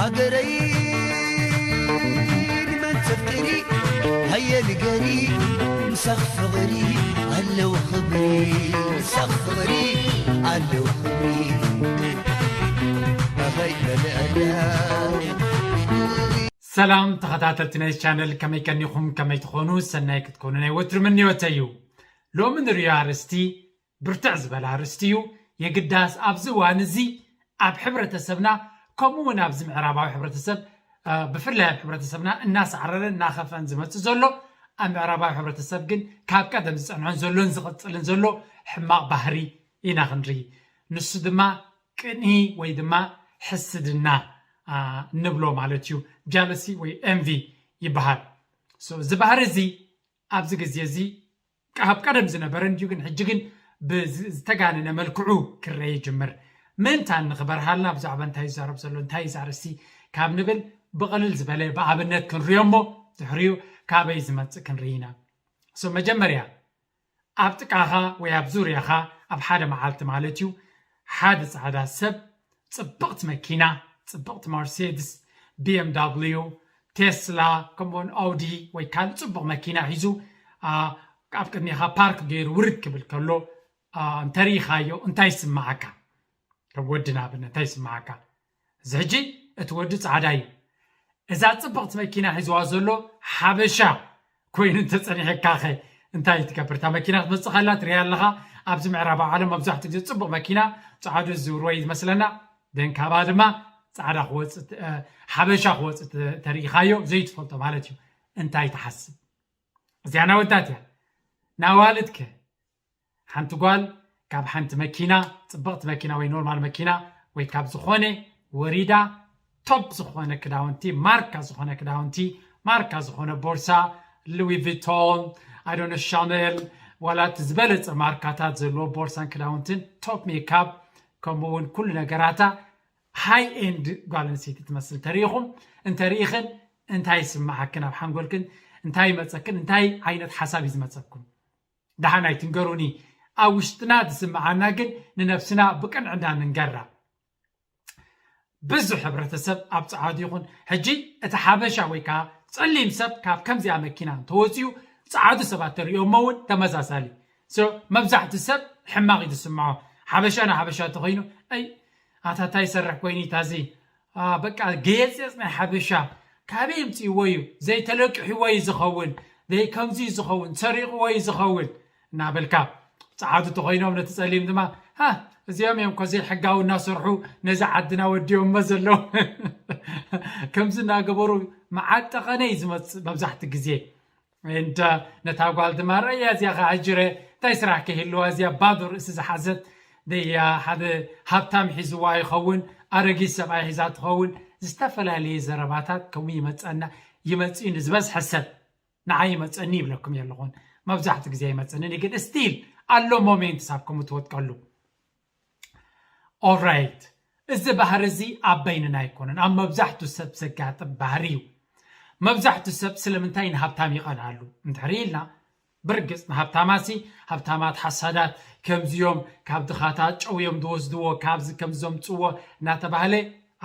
ሃገረይ ንመን ተፍቅሪ ሃየ ንገሪ ምሳኽ ፍቕሪ ኣለዉ ክብሪ ምሳኽ ፍቕሪ ኣለዉ ክብሪ ኣኸይ መለኣላ ሰላም ተኸታተልቲ ናይ ቻነል ከመይ ቀኒኹም ከመይ ትኾኑ ሰናይ ክትኮኑ ናይ ወትሪ ምንዮተ እዩ። ሎሚ ንሪኦ ኣርእስቲ ብርትዕ ዝበለ ኣርእስቲ እዩ። የግዳስ ኣብዚ እዋን እዚ ኣብ ሕብረተሰብና ከምኡ እውን ኣብዚ ምዕራባዊ ሕብረተሰብ ብፍላይ ኣብ ሕብረተሰብና እናሳዕረረን እናኸፍአን ዝመፅእ ዘሎ ኣብ ምዕራባዊ ሕብረተሰብ ግን ካብ ቀደም ዝፀንሖን ዘሎን ዝቕፅልን ዘሎ ሕማቕ ባህሪ ኢና ክንርኢ። ንሱ ድማ ቅንኢ ወይ ድማ ሕስድና ንብሎ ማለት እዩ። ጃለሲ ወይ ኤንቪ ይበሃል። እዚ ባህሪ እዚ ኣብዚ ግዜ እዚ ካብ ቀደም ዝነበረ እንድዩ፣ ግን ሕጂ ግን ብዝተጋነነ መልክዑ ክረአ ይጅምር። ምእንታን ንኽበርሃልና ብዛዕባ እንታይ ይዛረብ ዘሎ እንታይ ይዛረሲ ካብ ንብል ብቕልል ዝበለ ብኣብነት ክንሪኦ እሞ ድሕሪኡ ካበይ ዝመፅእ ክንርኢ ኢና። መጀመርያ ኣብ ጥቃኻ ወይ ኣብ ዙርያኻ ኣብ ሓደ መዓልቲ ማለት እዩ ሓደ ፃዕዳ ሰብ ፅብቕቲ መኪና፣ ፅብቕቲ መርሴድስ፣ ቢኤምዳብልዩ፣ ቴስላ፣ ከምኡውን ኣውዲ ወይ ካልእ ፅቡቕ መኪና ሒዙ ኣብ ቅድሜኻ ፓርክ ገይሩ ውርድ ክብል ከሎ እንተሪኢኻዮ እንታይ ይስምዓካ? ከም ወዲ ንኣብነት እንታይ ይስምዓካ? እዚ ሕጂ እቲ ወዲ ፃዕዳ እዩ። እዛ ፅብቕቲ መኪና ሒዝዋ ዘሎ ሓበሻ ኮይኑ እንተፀኒሐካኸ እንታይ ትገብር? እታ መኪና ክትመፅእ ከላ ትሪኣ ኣለኻ። ኣብዚ ምዕራባዊ ዓለም መብዛሕትኡ ግዜ ፅቡቕ መኪና ፃዕዱ ዝዝውርዎ እዩ ዝመስለና። ደን ካብኣ ድማ ፃዕዳ ክወፅእ ሓበሻ ክወፅእ ተሪኢኻዮ ዘይትፈልጦ ማለት እዩ። እንታይ ትሓስብ? እዚኣ ናወዳት እያ። ናዋልድከ ሓንቲ ጓል ካብ ሓንቲ መኪና ፅብቕቲ መኪና ወይ ኖርማል መኪና ወይ ካብ ዝኾነ ወሪዳ ቶፕ ዝኾነ ክዳውንቲ ማርካ ዝኾነ ክዳውንቲ ማርካ ዝኾነ ቦርሳ ሉዊ ቪቶን ኣይዶነ ሻነል ዋላ እቲ ዝበለፀ ማርካታት ዘለዎ ቦርሳን ክዳውንትን ቶፕ ሜካፕ ከምኡ እውን ኩሉ ነገራታ ሃይ ኤንድ ጓል ኣንስተይቲ ትመስል ተሪኢኹም እንተሪኢኽን እንታይ ይስምዓክን ኣብ ሓንጎልክን እንታይ ይመፀክን እንታይ ዓይነት ሓሳብ እዩ ዝመፀኩም? ደሓን ኣይትንገሩኒ። ኣብ ውሽጥና ዝስምዓና ግን ንነብስና ብቅንዕና ንንገራ። ብዙሕ ሕብረተሰብ ኣብ ፃዓዱ ይኹን ሕጂ እቲ ሓበሻ ወይ ከዓ ፀሊም ሰብ ካብ ከምዚኣ መኪና እንተወፅኡ ፃዓዱ ሰባት ተሪኦሞ እውን ተመሳሳሊ መብዛሕቱ ሰብ ሕማቕ እዩ ዝስምዖ። ሓበሻ ንሓበሻ ተኮይኑ ኣይ ኣታ እንታይ ይሰርሕ ኮይኑ እዩ ታዚ በቃ ገየፅየፅ ናይ ሓበሻ ካበይ የምፅእዎ እዩ ዘይተለቅሕዎ እዩ ዝኸውን ዘይከምዚ እዩ ዝኸውን ሰሪቕዎ እዩ ዝኸውን እናበልካ ፀዓዱ ተኮይኖም ነቲ ፀሊም ድማ ሃ እዚኦም እዮም ኮ ዘይሕጋዊ እናሰርሑ ነዚ ዓድና ወዲኦሞ ዘለዉ ከምዚ እናገበሩ መዓጠቐነ እዩ ዝመፅእ መብዛሕቲ ግዜ እንተ ነታ ጓል ድማ ረእያ እዚኣ ከዓ ሕጂ ረ እንታይ ስራሕ ከይህልዋ እዚኣ ባዶ ርእሲ ዝሓዘት ደያ ሓደ ሃብታም ሒዝዋ ይኸውን ኣረጊት ሰብኣይ ሒዛ ትኸውን ዝተፈላለየ ዘረባታት ከምኡ ይመፀና ይመፅኡ ንዝበዝሐ ሰብ ንዓይ ይመፀኒ ይብለኩም የለኹን መብዛሕትኡ ግዜ ኣይመፀንን ግን ስቲል ኣሎ ሞሜንትስ ኣብ ከምኡ ትወጥቀሉ ኦራይት እዚ ባህሪ እዚ ኣብ በይንና ኣይኮነን ኣብ መብዛሕቱ ሰብ ዘጋጥም ባህሪ እዩ መብዛሕቱ ሰብ ስለምንታይ ንሃብታም ይቐንኣሉ እንድሕር ኢልና ብርግፅ ንሃብታማሲ ሃብታማት ሓሳዳት ከምዚኦም ካብ ድኻታት ጨውዮም ዝወስድዎ ካብዚ ከምዚ ዘምፅዎ እናተባህለ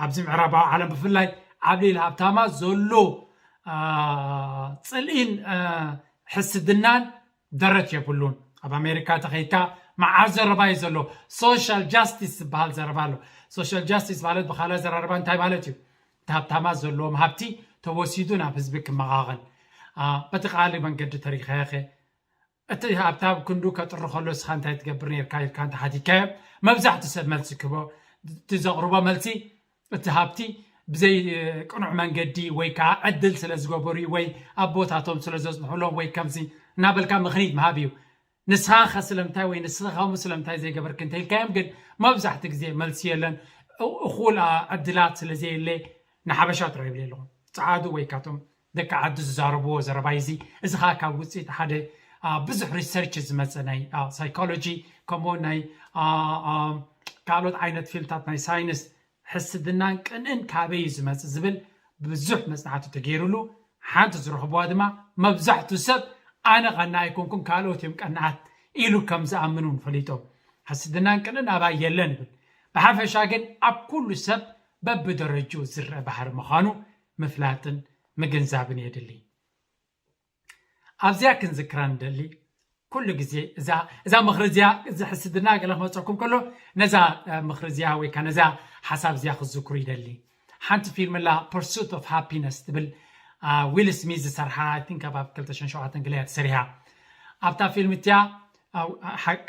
ኣብዚ ምዕራባዊ ዓለም ብፍላይ ኣብ ልዕሊ ሃብታማት ዘሎ ፅልኢን ሕስድናን ደረት የብሉን ኣብ ኣሜሪካ ተኸይድካ መዓር ዘረባ እዩ ዘሎ social justice ዝበሃል ዘረባ ኣሎ social justice ማለት ብካልእ ኣዘራርባ እንታይ ማለት እዩ እቲ ሃብታማት ዘለዎም ሃብቲ ተወሲዱ ናብ ህዝቢ ክመቓቐል በቲ ቃሊ መንገዲ ተሪኸኸ እቲ ሃብታም ክንዱ ከጥሪ ከሎ እስኻ እንታይ ትገብር ነርካ ኢልካ እንተሓቲካዮ መብዛሕቲ ሰብ መልሲ ክቦ እቲ ዘቕርቦ መልሲ እቲ ሃብቲ ብዘይ ቅኑዕ መንገዲ ወይ ከዓ ዕድል ስለ ዝገበሩ ወይ ኣቦታቶም ስለ ዘፅንሑሎም ወይ ከምዚ እናበልካ ምክኒት ምሃብ እዩ ንስኻ ከ ስለምንታይ ወይ ንስኻ ከምኡ ስለምንታይ ዘይገበርክ እንተኢልካዮም ግን መብዛሕቲ ግዜ መልሲ የለን እኹል ዕድላት ስለ ዘየለ ንሓበሻ ጥራይ ይብል ኣለኹ ፀዓዱ ወይ ካቶም ደቂ ዓዲ ዝዛረብዎ ዘረባይ እዚ እዚ ከዓ ካብ ውፅኢት ሓደ ብዙሕ ሪሰርች ዝመፀ ናይ ሳይኮሎጂ ከምኡ ናይ ካልኦት ዓይነት ፊልታት ናይ ሳይንስ ሕስድናን ቅንእን ካበይ እዩ ዝመፅእ ዝብል ብዙሕ መፅናዕቲ ተገይሩሉ ሓንቲ ዝረኽብዋ ድማ መብዛሕቱ ሰብ ኣነ ቀና ኣይኮንኩን ካልኦት እዮም ቀናኣት ኢሉ ከም ዝኣምን እውን ፈሊጦም ሕስድናን ቅንእን ኣባይ የለን ይብል ብሓፈሻ ግን ኣብ ኩሉ ሰብ በብደረጅኡ ዝረአ ባህሪ ምዃኑ ምፍላጥን ምግንዛብን የድሊ። ኣብዚኣ ክንዝክራ ንደሊ ኩሉ ግዜ እዛ እዛ ምኽሪ እዚኣ እዚ ሕስድና ገለ ክመፀኩም ከሎ ነዛ ምኽሪ እዚኣ ወይ ከዓ ነዛ ሓሳብ እዚኣ ክትዝክሩ ይደሊ። ሓንቲ ፊልም ላ Pursuit of Happiness ትብል ዊል ስሚዝ ዝሰርሓ I think ኣብ ክልተ ሽሕን ሸውዓተን ገለ እያ ተሰሪሓ። ኣብታ ፊልም እቲኣ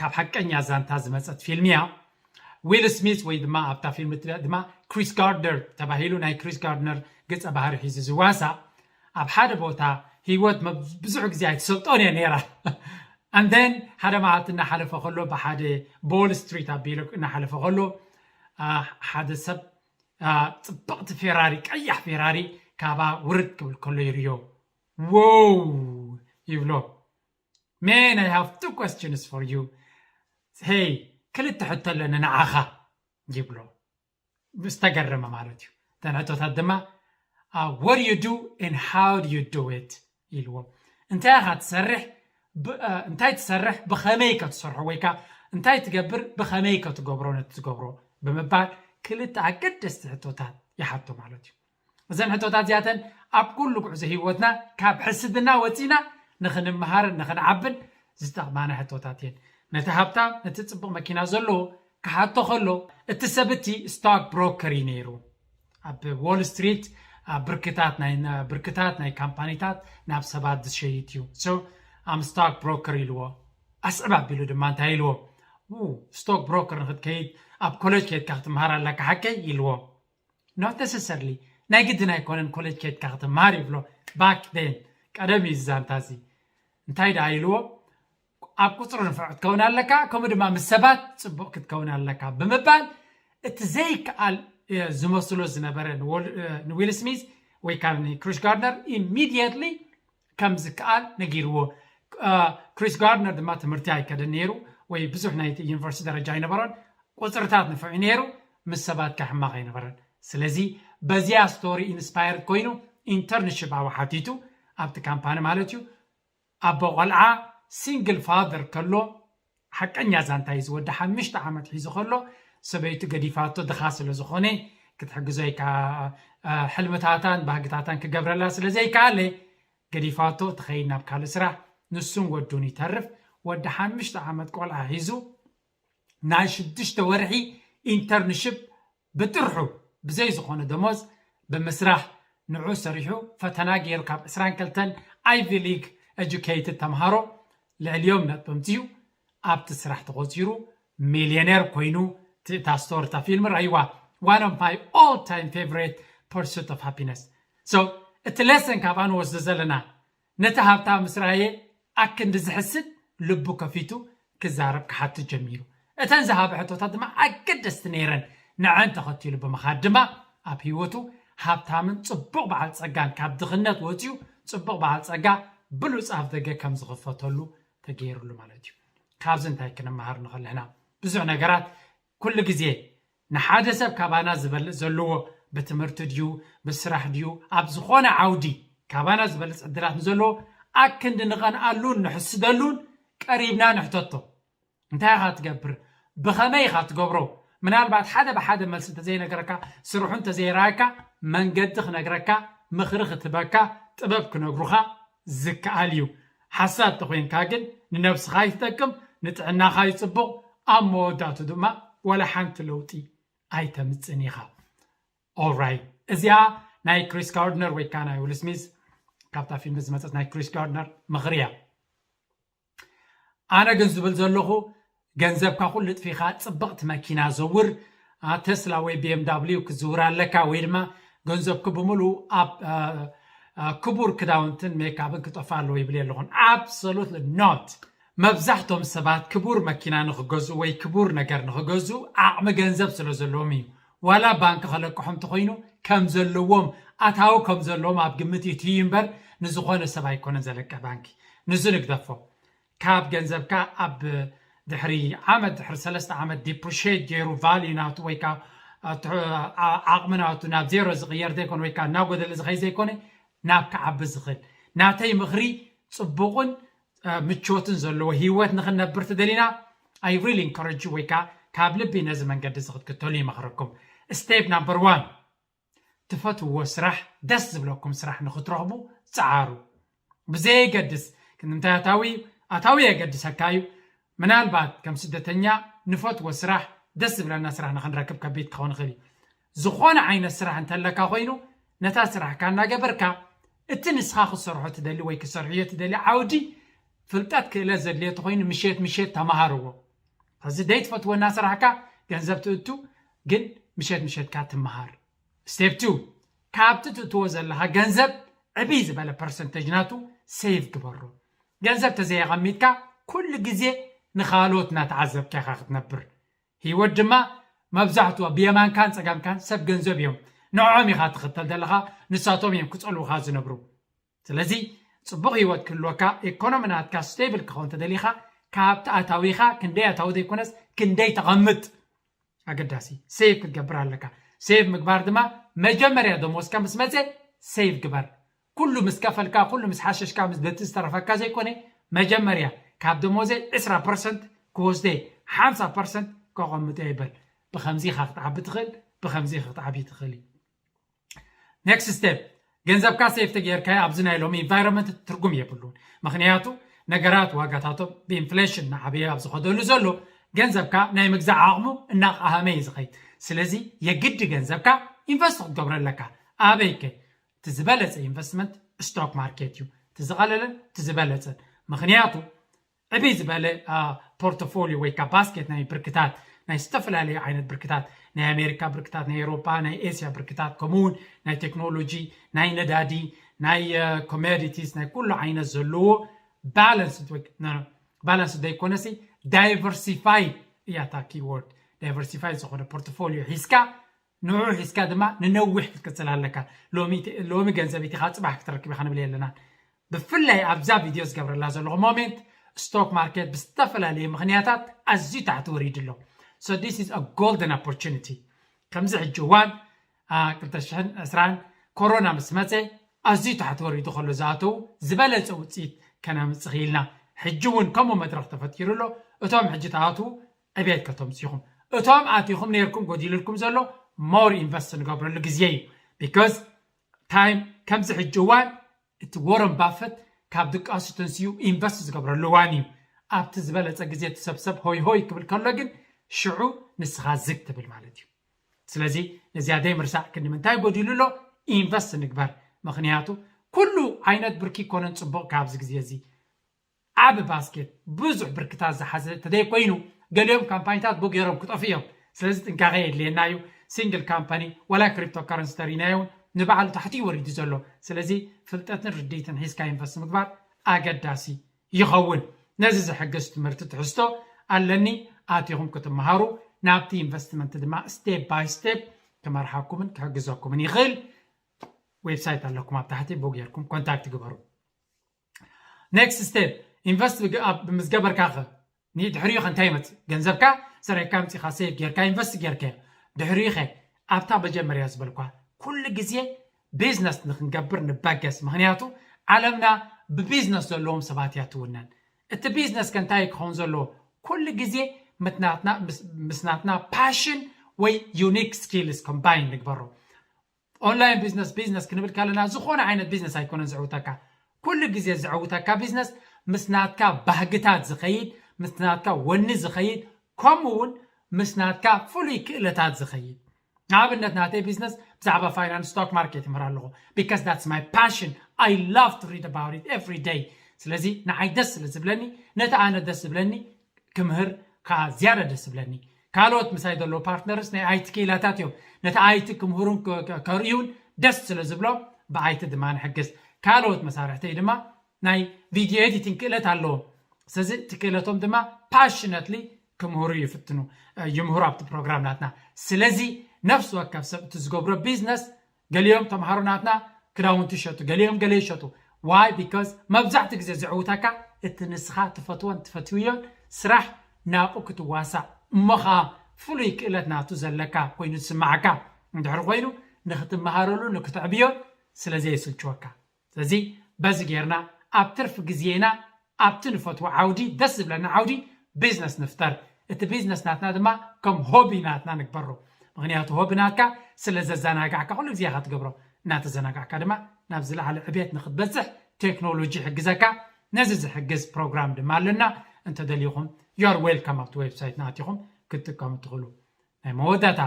ካብ ሓቀኛ ዛንታ ዝመፀት ፊልም እያ። ዊል ስሚዝ ወይ ድማ ኣብታ ፊልም እቲኣ ድማ ክሪስ ጋርድነር ተባሂሉ ናይ ክሪስ ጋርድነር ገፀ ባህሪ ሒዙ ዝዋሳእ ኣብ ሓደ ቦታ ህይወት ብዙሕ ግዜ ኣይትሰልጦን እያ ነይራ። And then ሓደ መዓልቲ እናሓለፈ ከሎ ብሓደ ቦል ስትሪት ኣቢሉ እናሓለፈ ከሎ ሓደ ሰብ ፅብቕቲ ፌራሪ ቀያሕ ፌራሪ ካባ ውርድ ክብል ከሎ ይርዮ። Wow ይብሎ። Man, I have two questions for you. Hey, ክልተ ሕቶ ኣለኒ ንዓኻ ይብሎ። ዝተገረመ ማለት እዩ። እተን ሕቶታት ድማ what do you do and how do you do it ኢልዎ። እንታይ ኢኻ ትሰርሕ እንታይ ትሰርሕ ብኸመይ ከትሰርሖ ወይ ከዓ እንታይ ትገብር ብኸመይ ከትገብሮ ነቲ ትገብሮ ብምባል ክልተ ኣገደስቲ ሕቶታት ይሓቶ ማለት እዩ። እዘን ሕቶታት እዚኣተን ኣብ ኩሉ ጉዕዞ ህይወትና ካብ ሕስድና ወፂና ንኽንምሃርን ንኽንዓብን ዝጠቕማና ሕቶታት እየን። ነቲ ሃብታም ነቲ ፅቡቕ መኪና ዘለዎ ክሓቶ ከሎ እቲ ሰብ እቲ ስቶክ ብሮከር እዩ ነይሩ። ኣብ ዎል ስትሪት ኣብ ብርክታት ናይ ብርክታት ናይ ካምፓኒታት ናብ ሰባት ዝሸይጥ እዩ። So I'm stock broker ኢልዎ። ኣስዕብ ኣቢሉ ድማ እንታይ ኢልዎ? ስቶክ ብሮከር ንክትከይድ ኣብ ኮሌጅ ከይድካ ክትምሃር ኣለካ ሓቀይ ኢልዎ። Not necessarily ናይ ግድን ኣይኮነን ኮሌጅ ከይድካ ክትምሃር ይብሎ። Back then ቀደም እዩ ዛንታ እዚ እንታይ ደኣ ኢልዎ? ኣብ ቁፅሪ ንፉዕ ክትከውን ኣለካ ከምኡ ድማ ምስ ሰባት ፅቡቕ ክትከውን ኣለካ ብምባል እቲ ዘይከኣል ዝመስሎ ዝነበረ ንዊል ስሚዝ ወይ ከዓ ንክሪስ ጋርድነር ኢሚድየትሊ ከም ዝከኣል ነጊርዎ። ክሪስ ጋርድነር ድማ ትምህርቲ ኣይከደን ነይሩ ወይ ብዙሕ ናይ ዩኒቨርሲቲ ደረጃ ኣይነበሮን። ቁፅርታት ንፉዕ ነይሩ ምስ ሰባት ከሕማቕ ኣይነበረን። ስለዚ በዚያ ስቶሪ ኢንስፓየርድ ኮይኑ ኢንተርንሽፕ ኣብኡ ሓቲቱ ኣብቲ ካምፓኒ ማለት እዩ ኣቦ ቆልዓ ሲንግል ፋዘር ከሎ ሓቀኛ ዛንታ እዩ ዝወዲ ሓሙሽተ ዓመት ሒዙ ከሎ ሰበይቱ ገዲፋቶ ድኻ ስለ ዝኾነ ክትሕግዞ ሕልምታታን ባህግታታን ክገብረላ ስለ ዘይከኣለ ገዲፋቶ ትኸይድ ናብ ካልእ ስራሕ። ንሱን ወዱን ይተርፍ። ወዲ ሓሙሽተ ዓመት ቆልዓ ሒዙ ናይ ሽዱሽተ ወርሒ ኢንተርንሽፕ ብጥርሑ ብዘይ ዝኾነ ደሞዝ ብምስራሕ ንዑ ሰሪሑ ፈተና ገይሩ ካብ ዕስራን ክልተን ኣይቪ ሊግ ኤጁኬይትድ ተምሃሮ ልዕሊኦም ነጥቢ ኣምፂኡ ኣብቲ ስራሕ ተቖፂሩ ሚልዮኔር ኮይኑ። እታ ስቶሪ እታ ፊልም ረኣይዋ። One of my all time favorite Pursuit of Happiness. So እቲ ሌሰን ካብኣ ንወስዶ ዘለና ነቲ ሃብታም ምስ ረኣየ ኣክንዲ ዝሕስድ ልቡ ከፊቱ ክዛረብ ክሓትት ጀሚሩ። እተን ዝሃበ ሕቶታት ድማ ኣገደስቲ ነይረን። ንዐን ተኸቲሉ ብምኻድ ድማ ኣብ ህይወቱ ሃብታምን ፅቡቕ በዓል ፀጋን ካብ ድኽነት ወፂኡ ፅቡቕ በዓል ፀጋ ብሉፅ ኣፍ ደገ ከም ዝኽፈተሉ ተገይሩሉ ማለት እዩ። ካብዚ እንታይ ክንመሃር ንኽእል ኢና? ብዙሕ ነገራት ኩሉ ግዜ ንሓደ ሰብ ካባና ዝበልፅ ዘለዎ ብትምህርቲ ድዩ ብስራሕ ድዩ ኣብ ዝኾነ ዓውዲ ካባና ዝበልፅ ዕድላት ንዘለዎ ኣክንዲ ንቐንኣሉን ንሕስደሉን ቀሪብና ንሕተቶ። እንታይ ኢኻ ትገብር? ብኸመይ ኢኻ ትገብሮ? ምናልባት ሓደ ብሓደ መልሲ እንተዘይነገረካ ስርሑ እንተዘይረኣካ መንገዲ ክነግረካ ምኽሪ ክትበካ ጥበብ ክነግሩኻ ዝከኣል እዩ። ሓሳድ ተኾይንካ ግን ንነብስኻ ይትጠቅም፣ ንጥዕናኻ ይፅቡቕ፣ ኣብ መወዳቱ ድማ ዋላ ሓንቲ ለውጢ ኣይተምፅን ኢኻ። Alright እዚኣ ናይ ክሪስ ጋርድነር ወይ ከዓ ናይ ዊል ስሚዝ ካብታ ፊልም ዝመፀት ናይ ክሪስ ጋርድነር ምኽሪ እያ። ኣነ ግን ዝብል ዘለኹ ገንዘብካ ኩሉ ጥፊኻ ፅብቕቲ መኪና ዘውር ቴስላ ወይ ቢኤምዳብሊው ክዝውር ኣለካ ወይ ድማ ገንዘብኩ ብምሉኡ ኣብ ክቡር ክዳውንትን ሜካብን ክጠፋ ኣለዎ ይብል የለኹን። Absolutely not። መብዛሕቶም ሰባት ክቡር መኪና ንክገዝኡ ወይ ክቡር ነገር ንክገዝኡ ዓቕሚ ገንዘብ ስለ ዘለዎም እዩ። ዋላ ባንክ ከለቅሖም እንተኮይኑ ከም ዘለዎም ኣታዊ ከም ዘለዎም ኣብ ግምት ይትዩ እምበር ንዝኮነ ሰብ ኣይኮነን ዘለቀ ባንኪ። ንዚ ንግደፎ። ካብ ገንዘብካ ኣብ ድሕሪ ዓመት ድሕሪ ሰለስተ ዓመት ዲፕሪሽት ገይሩ ቫልዩ ናቱ ወይ ከዓ ዓቕሚ ናቱ ናብ ዜሮ ዝቅየር ዘይኮነ ወይ ከዓ እናጎደለ ዝኸይ ዘይኮነ ናብ ክዓቢ ዝኽእል ናተይ ምኽሪ ፅቡቕን ምቾትን ዘለዎ ህይወት ንክንነብር ትደሊና I really encourage ወይ ከዓ ካብ ልቢ ነዚ መንገዲ እዚ ክትክተሉ ይመኽረኩም። Step number one ትፈትዎ ስራሕ፣ ደስ ዝብለኩም ስራሕ ንክትረኽቡ ጸዓሩ። ብዘየገድስ ክንዲ እንታይ ኣታዊ ኣታዊ የገድሰካ እዩ። ምናልባት ከም ስደተኛ ንፈትዎ ስራሕ፣ ደስ ዝብለና ስራሕ ንክንረክብ ከቢድ ክኸውን ይኽእል እዩ። ዝኾነ ዓይነት ስራሕ እንተለካ ኮይኑ፣ ነታ ስራሕካ እናገበርካ እቲ ንስኻ ክትሰርሖ ትደሊ ወይ ክትሰርሕዮ ትደሊ ዓውዲ ፍልጠት ክእለት ዘድልዮ ተኮይኑ ምሸት ምሸት ተመሃርዎ። ከዚ ደይትፈትወና ስራሕካ ገንዘብ ትእቱ፣ ግን ምሸት ምሸትካ ትመሃር። ስቴፕ ቱ፣ ካብቲ ትእትዎ ዘለኻ ገንዘብ ዕብይ ዝበለ ፐርሰንተጅ ናቱ ሴቭ ግበሮ። ገንዘብ ተዘየቐሚጥካ ኩሉ ግዜ ንኻልኦት እናተዓዘብካ ኢኻ ክትነብር። ህይወት ድማ መብዛሕትዋ ብየማንካን ጸጋምካን ሰብ ገንዘብ እዮም። ንዕኦም ኢኻ ትኽተል ዘለኻ፣ ንሳቶም እዮም ክጸልውኻ ዝነብሩ። ስለዚ ጽቡቕ ህይወት ክህልወካ፣ ኢኮኖሚ ናትካ ስቴብል ክኸውን ተደሊኻ፣ ካብቲ ኣታዊኻ ክንደይ ኣታዊ ዘይኮነስ ክንደይ ተቐምጥ ኣገዳሲ። ሴቭ ክትገብር ኣለካ። ሴቭ ምግባር ድማ መጀመርያ ደሞዝካ ምስ መጸ ሴቭ ግበር። ኩሉ ምስ ከፈልካ፣ ኩሉ ምስ ሓሸሽካ፣ ምስ በቲ ዝተረፈካ ዘይኮነ፣ መጀመርያ ካብ ደሞዘይ ዕስራ ፐርሰንት ክወስደ፣ ሓምሳ ፐርሰንት ከቐምጦ ይበል። ብኸምዚ ኢኻ ክትዓቢ ትኽእል፣ ብኸምዚ ኢኻ ክትዓቢ ትኽእል እዩ። ኔክስት ስቴፕ፣ ገንዘብካ ሴፍ ተጌርካዮ ኣብዚ ናይ ሎሚ ኢንቫይሮንመንት ትርጉም የብሉን። ምኽንያቱ ነገራት ዋጋታቶም ብኢንፍሌሽን እናዓበየ ኣብ ዝኸደሉ ዘሎ፣ ገንዘብካ ናይ ምግዛእ ዓቕሙ እናቐሃመ እዩ ዝኸይድ። ስለዚ የግዲ ገንዘብካ ኢንቨስት ክትገብሮ ኣለካ። ኣበይከ? እቲ ዝበለጸ ኢንቨስትመንት ስቶክ ማርኬት እዩ። እቲ ዝቐለለን እቲ ዝበለጸን። ምኽንያቱ ዕብይ ዝበለ ፖርቶፎሊዮ ወይ ከዓ ባስኬት ናይ ብርክታት፣ ናይ ዝተፈላለዩ ዓይነት ብርክታት፣ ናይ ኣሜሪካ ብርክታት፣ ናይ ኤውሮጳ፣ ናይ ኤስያ ብርክታት፣ ከምኡ እውን ናይ ቴክኖሎጂ፣ ናይ ነዳዲ፣ ናይ ኮሞዲቲስ፣ ናይ ኩሉ ዓይነት ዘለዎ ባላንስ፣ ባላንስ ዘይኮነሲ ዳይቨርሲፋይ እያ እታ ኪወርድ። ዳይቨርሲፋይ ዝኾነ ፖርቶፎሊዮ ሒዝካ ንዑ ሒዝካ ድማ ንነዊሕ ክትቅጽል ኣለካ። ሎሚ ገንዘብ ኢቲኻ ጽባሕ ክትረክብ ኢኻ ንብል የለናን። ብፍላይ ኣብዛ ቪድዮ ዝገብረላ ዘለኹ ሞሜንት ስቶክ ማርኬት ብዝተፈላለየ ምኽንያታት ኣዝዩ ታሕቲ ወሪዱ ኣሎ። So this is a golden opportunity። ከምዚ ሕጂ እዋን ክልተ ሽሕን ዕስራን ኮሮና ምስ መፀ ኣዝዩ ታሕቲ ወሪዱ ከሎ ዝኣተዉ ዝበለፀ ውፅኢት ከነምፅእ ኢልና። ሕጂ እውን ከምኡ መድረክ ተፈጢሩ ኣሎ። እቶም ሕጂ ትኣትዉ ዕቤት ከተምፅኡ ኢኹም። እቶም ኣቲኹም ነይርኩም ጎዲልልኩም ዘሎ ሞር ኢንቨስት ንገብረሉ ግዜ እዩ። ቢካዝ ታይም ከምዚ ሕጂ እዋን እቲ ወረን ባፈት ካብ ድቃሱ ተንስኡ ኢንቨስት ዝገብረሉ እዋን እዩ። ኣብቲ ዝበለፀ ግዜ እቲ ሰብሰብ ሆይ ሆይ ክብል ከሎ ግን ሽዑ ንስኻ ዝግ ትብል ማለት እዩ። ስለዚ ነዚኣ ዘይምርሳዕ ክንዲ ምንታይ ጎዲሉ ኣሎ? ኢንቨስት ንግበር። ምኽንያቱ ኩሉ ዓይነት ብርኪ ይኮነን ፅቡቕ ካብዚ ግዜ እዚ ዓቢ ባስኬት ብዙሕ ብርክታት ዝሓዘ እንተዘይኮይኑ፣ ገሊኦም ካምፓኒታት ቡ ገይሮም ክጠፉ እዮም። ስለዚ ጥንቃቄ የድልየና እዩ። ሲንግል ካምፓኒ ዋላ ክሪፕቶ ካረንሲ ተሪናዮ እውን ንባዕሉ ታሕቲ እዩ ወሪዱ ዘሎ። ስለዚ ፍልጠትን ርድኢትን ሒዝካ ኢንቨስት ምግባር ኣገዳሲ ይኸውን። ነዚ ዝሕግዝ ትምህርቲ ትሕዝቶ ኣለኒ፣ ኣቲኹም ክትመሃሩ፣ ናብቲ ኢንቨስትመንት ድማ ስቴፕ ባይ ስቴፕ ክመርሓኩምን ክሕግዘኩምን ይኽእል። ዌብሳይት ኣለኩም ኣብ ታሕቲ፣ ቡ ጌርኩም ኮንታክት ግበሩ። ኔክስት ስቴፕ ኢንቨስት ምስ ገበርካ ኸ ንድሕሪኡ ኸ እንታይ ይመፅእ? ገንዘብካ ሰሪሕካ ኣምፂኻ ሴቭ ጌርካ ኢንቨስት ጌርካዮ። ድሕሪኡ ኸ ኣብታ መጀመርያ ዝበልኳ ኩሉ ግዜ ቢዝነስ ንክንገብር ንበገስ። ምኽንያቱ ዓለምና ብቢዝነስ ዘለዎም ሰባት እያ ትውነን። እቲ ቢዝነስ ከ እንታይ ክኸውን ዘለዎ? ኩሉ ግዜ ምስ ናትና ፓሽን ወይ ዩኒክ ስኪልስ ኮምባይን ንግበሮ። ኦንላይን ቢዝነስ ቢዝነስ ክንብል ከለና ዝኾነ ዓይነት ቢዝነስ ኣይኮነን ዘዕውተካ። ኩሉ ግዜ ዘዕውተካ ቢዝነስ ምስ ናትካ ባህግታት ዝኸይድ፣ ምስ ናትካ ወኒ ዝኸይድ፣ ከምኡ እውን ምስ ናትካ ፍሉይ ክእለታት ዝኸይድ። ንኣብነት ናተይ ቢዝነስ ብዛዕባ ፋይናንስ ስቶክ ማርኬት ይምህር ኣለኹ። Because that's my passion. I love to read about it every day. ስለዚ ንዓይ ደስ ስለ ዝብለኒ ነቲ ኣነ ደስ ዝብለኒ ክምህር ከዓ ዝያዳ ደስ ዝብለኒ። ካልኦት ምሳይ ዘለዉ ፓርትነርስ ናይ ኣይቲ ክኢላታት እዮም። ነቲ ኣይቲ ክምህሩን ከርእዩን ደስ ስለ ዝብሎም ብኣይቲ ድማ ንሕግዝ። ካልኦት መሳርሕተይ ድማ ናይ ቪድዮ ኤዲቲንግ ክእለት ኣለዎም። ስለዚ እቲ ክእለቶም ድማ ፓሽነትሊ ክምህሩ ይፍትኑ ይምህሩ ኣብቲ ፕሮግራም ናትና። ስለዚ ነፍሲ ወከፍ ሰብ እቲ ዝገብሮ ቢዝነስ ገሊኦም ተምሃሮ ናትና ክዳውንቲ ይሸጡ፣ ገሊኦም ገለ ይሸጡ። ዋይ? ቢካዝ መብዛሕትኡ ግዜ ዘዕውተካ እቲ ንስኻ ትፈትዎን ትፈትውዮን ስራሕ ናብኡ ክትዋሳእ እሞ ኸዓ ፍሉይ ክእለት ናቱ ዘለካ ኮይኑ ዝስምዓካ እንድሕር ኮይኑ ንክትመሃረሉ ንክትዕብዮን ስለ ዘየስልችወካ። ስለዚ በዚ ጌርና ኣብ ትርፊ ግዜና ኣብቲ ንፈትዎ ዓውዲ ደስ ዝብለና ዓውዲ ቢዝነስ ንፍጠር። እቲ ቢዝነስ ናትና ድማ ከም ሆቢ ናትና ንግበሮ። ምክንያቱ ሆቢ ናትካ ስለ ዘዘናጋዕካ ኩሉ ግዜ ኢካ ትገብሮ። እናተዘናጋዕካ ድማ ናብ ዝለዓለ ዕቤት ንክትበፅሕ ቴክኖሎጂ ይሕግዘካ። ነዚ ዝሕግዝ ፕሮግራም ድማ ኣለና። እንተደሊኹም your welcome ኣብቲ ዌብሳይትና ኣቲኹም ክትጥቀሙ ትኽእሉ። ናይ መወዳእታ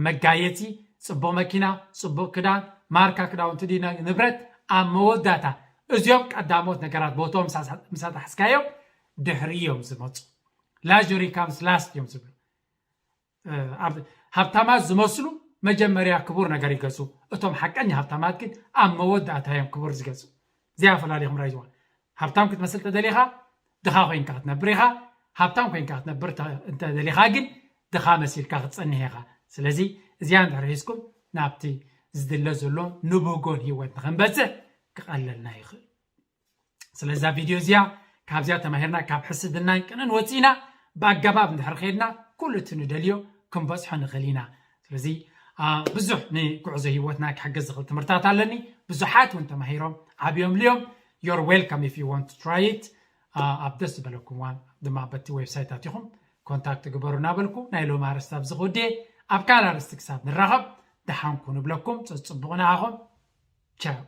መጋየፂ፣ ፅቡቕ መኪና፣ ፅቡቕ ክዳን፣ ማርካ ክዳውንቲ ድዩ ንብረት፣ ኣብ መወዳእታ እዚኦም ቀዳሞት ነገራት ቦቶም ምስ ኣትሓዝካዮም ድሕሪ እዮም ዝመፁ። Luxury comes last እዮም ዝብሉ። ሃብታማት ዝመስሉ መጀመርያ ክቡር ነገር ይገዝኡ። እቶም ሓቀኛ ሃብታማት ግን ኣብ መወዳእታ እዮም ክቡር ዝገዝኡ። እዚኣ ፈላሊኹም ራይዝዋ። ሃብታም ክትመስል ተደሊኻ ድኻ ኮይንካ ክትነብር ኢኻ። ሃብታም ኮይንካ ክትነብር እንተደሊኻ ግን ድኻ መሲልካ ክትፀንሕ ኢኻ። ስለዚ እዚኣ እንድሕር ሒዝኩም ናብቲ ዝድለ ዘሎ ንብህጎን ህይወት ንክንበፅሕ ክቐለልና ይኽእል። ስለዛ ቪድዮ እዚኣ ካብዚኣ ተማሂርና ካብ ሕስድናን ቅንን ወፂእና ብኣገባብ እንድሕር ከድና ኩሉ እቲ ንደልዮ ክንበፅሖ ንኽእል ኢና። ስለዚ ብዙሕ ንጉዕዞ ህይወትና ክሕግዝ ዝኽእል ትምህርታት ኣለኒ። ብዙሓት እውን ተማሂሮም ዓብዮም ልዮም። You're welcome if you want to try it። ኣብ ደስ ዝበለኩም እዋን ድማ በቲ ዌብሳይት ኣቲኹም ኮንታክት ግበሩ እናበልኩ ናይ ሎም ኣርእስቲ ኣብዚ ክውድየ። ኣብ ካልእ ኣርእስቲ ክሳብ ንራኸብ ደሓንኩ ንብለኩም። ፀፅቡቑ ንዓኹም። ቻው።